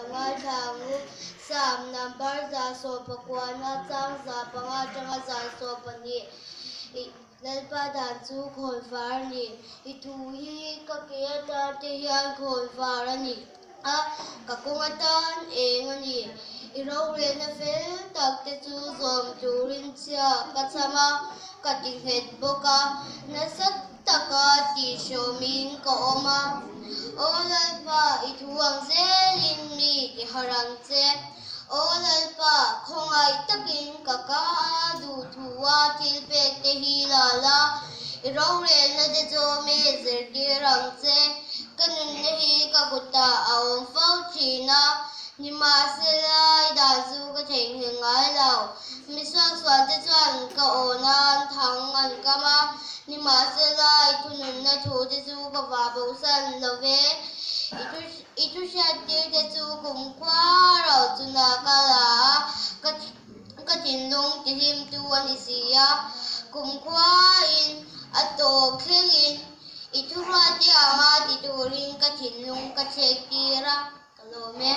Lo ngaithla ang u. Salm number 119 chang 500 atanga 120. Lalpa dan chu khawnvar a ni. I thu hi ka ke atan te hian khawnvar a ni a, ka kawng atan eng a ni. I rorelna fel tak te chu zawm turin chhia ka cham a, ka ti nghet bawk a, nasa taka tihhrawmin ka awm a. Aw Lalpa, i thu ang zelin mi ti harh ang che. Aw Lalpa, khawngaih takin ka ka duh thua thil pek te hi la la, i rorelna te chu mi zirtir ang che. Ka nunna hi ka kutah a awm fo thin a, nimahsela i dan chu ka theihnghilh ngai lo. Mi suaksualte chuan ka aw nan thang an kam a, nimahsela i thununna thute chu ka vah bosan lo ve. I thu hriattirte chu kumkhua ro chuna ka la a, ka thinlung tihlimtu a ni si a. Kumkhuain a tawp thlengin i thuruate anga ti turin ka thinlung ka chhektir a, ka lawm e.